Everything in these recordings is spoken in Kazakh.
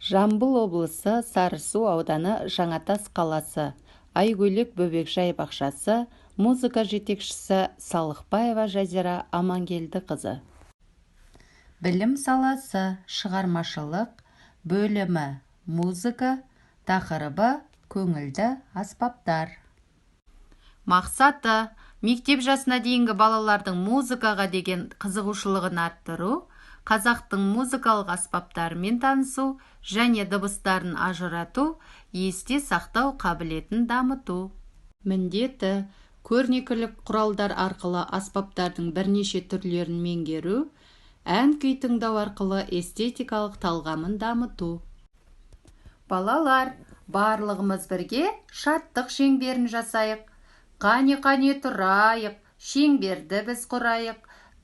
Жамбыл облысы Сарысу ауданы Жаңатас қаласы Айгөлек бөбекжай бақшасы музыка жетекшісі Салықбаева Жазира Амангелдіқызы. Білім саласы шығармашылық бөлімі музыка тақырыбы көңілді аспаптар. Мақсаты мектеп жасына дейінгі балалардың музыкаға деген қызығушылығын арттыру, қазақтың музыкалық аспаптарымен танысу және дыбыстарын ажырату, есте сақтау қабілетін дамыту. Міндеті көрнекілік құралдар арқылы аспаптардың бірнеше түрлерін меңгеру, ән-күй тыңдау арқылы эстетикалық талғамын дамыту. Балалар, барлығымыз бірге шаттық шеңберін жасайық. Қане-қане тұрайық, шеңберді біз құрайық,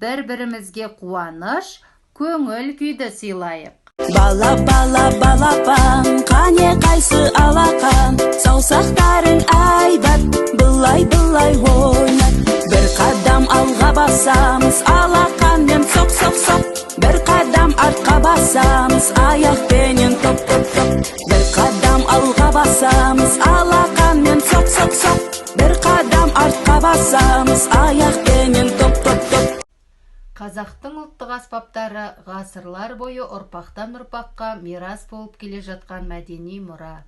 бір-бірімізге қуаныш, көңіл күйді сыйлайық. Бала, бала, балапан, қане қайсы алақан, саусақтарың айбат, былай, былай ойнат. Бір қадам алға басамыз, алақанмен соқ, соқ, соқ. Бір қадам артқа басамыз, аяқпенен топ, топ, топ. Бір қадам алға басамыз, алақанмен соқ, соқ, соқ. Бір қадам артқа басамыз, аяқпенен топ, топ, топ. Қазақтың ұлттық аспаптары ғасырлар бойы ұрпақтан ұрпаққа мирас болып келе жатқан мәдени мұра.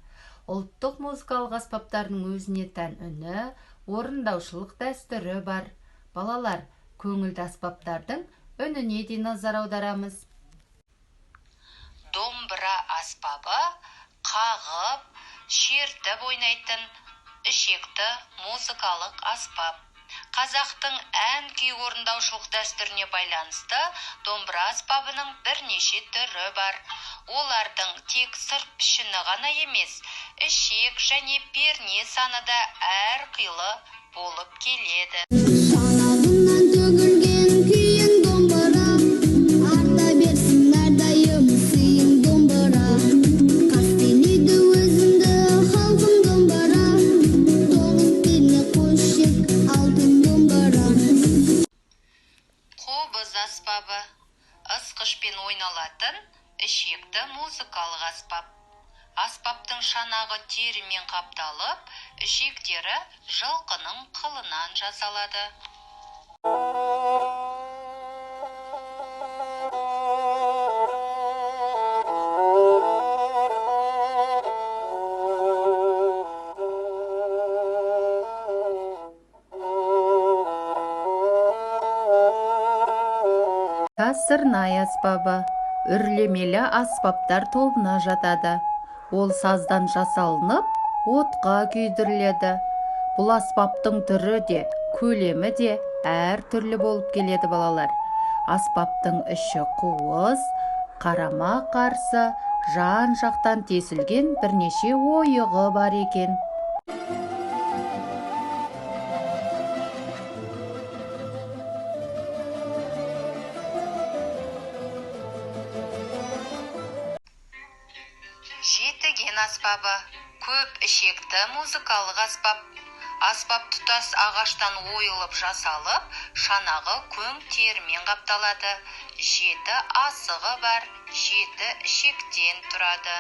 Ұлттық музыкалық аспаптардың өзіне тән үні, орындаушылық дәстүрі бар. Балалар, көңілді аспаптардың үніне де назар аударамыз. Домбыра аспабы қағып, шертіп ойнайтын ішекті музыкалық аспап. Қазақтың ән-күй орындаушылық дәстүріне байланысты домбыра аспабының бірнеше түрі бар. Олардың тек сырт пішіні ғана емес, ішек және перне саны да әрқилы болып келеді. Шанағынан төгілген күйің домбыра, арта берсін әрдайым сыйың домбыра. Қастерлейді өзіңді халқым домбыра, тоғыз перне қос ішек алтын домбыра. Қобыз аспабы ысқышпен ойналатын ішекті музыкалық аспап. Аспаптың шанағы терімен қапталып, ішектері жылқының қылынан жасалады. Сырнай аспабы үрлемелі аспаптар тобына жатады. Ол саздан жасалынып, отқа күйдіріледі. Бұл аспаптың түрі де, көлемі де әр түрлі болып келеді балалар. Аспаптың іші қуыс, қарама-қарсы, жан-жақтан тесілген бірнеше ойығы бар екен. Жетіген аспабы көп ішекті музыкалық аспап. Аспап тұтас ағаштан ойылып жасалып, шанағы көң терімен қапталады. Жеті асығы бар, жеті ішектен тұрады.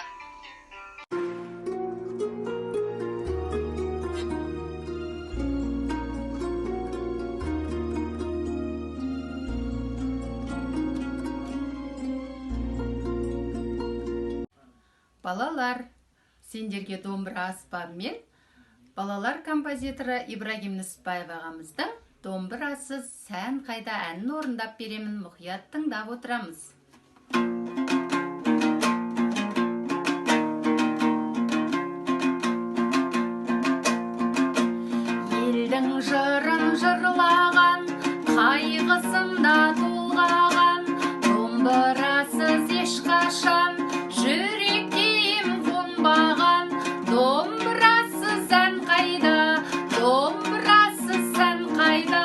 Балалар, сендерге домбыра аспабымен балалар композиторы Ибрагим Нүсіпбаев ағамыздың домбырасыз сән қайда әнін орындап беремін, мұқият тыңдап отырамыз. Елдің жырын жырлаған, қайғысында толғаған, домбырасыз ешқашан жүректейім қонбаған. Домбырасыз ән қайда, домбырасыз сән қайда,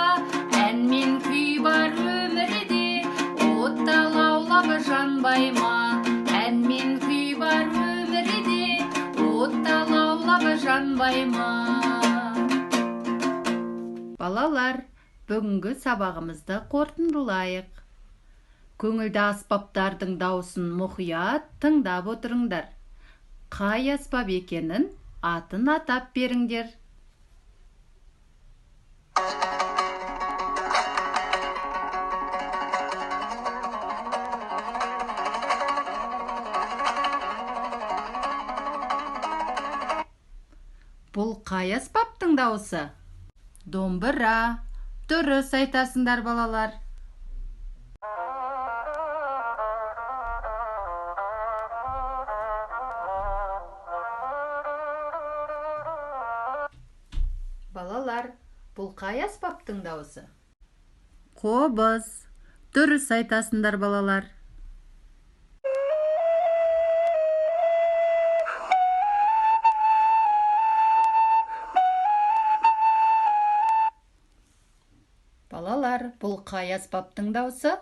ән мен күй бар өмірде, отта лаулап жанбай ма? Ән мен күй бар өмірде, отта лаулап жанбай ма? Балалар, бүгінгі сабағымызды қорытындылайық. Көңілді аспаптардың даусын мұқият тыңдап отырыңдар. Қай аспап екенін атын атап беріңдер. Бұл қай аспаптың дауысы? Домбыра. Дұрыс айтасыңдар, балалар. Балалар, бұл қай аспаптың дауысы? Қобыз. Дұрыс айтасыңдар, балалар. Балалар, бұл қай аспаптың дауысы?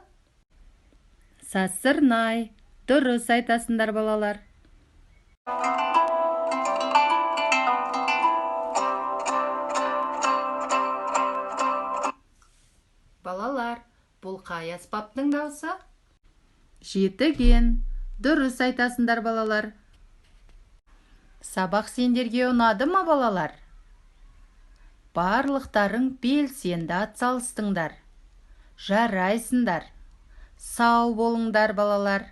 Сазсырнай. Дұрыс айтасыңдар, балалар. Балалар, бұл қай аспаптың дауысы? Жетіген. Дұрыс айтасыңдар, балалар. Сабақ сендерге ұнады ма, балалар? Барлықтарың белсенді атсалыстыңдар. Жарайсыңдар. Сау болыңдар, балалар.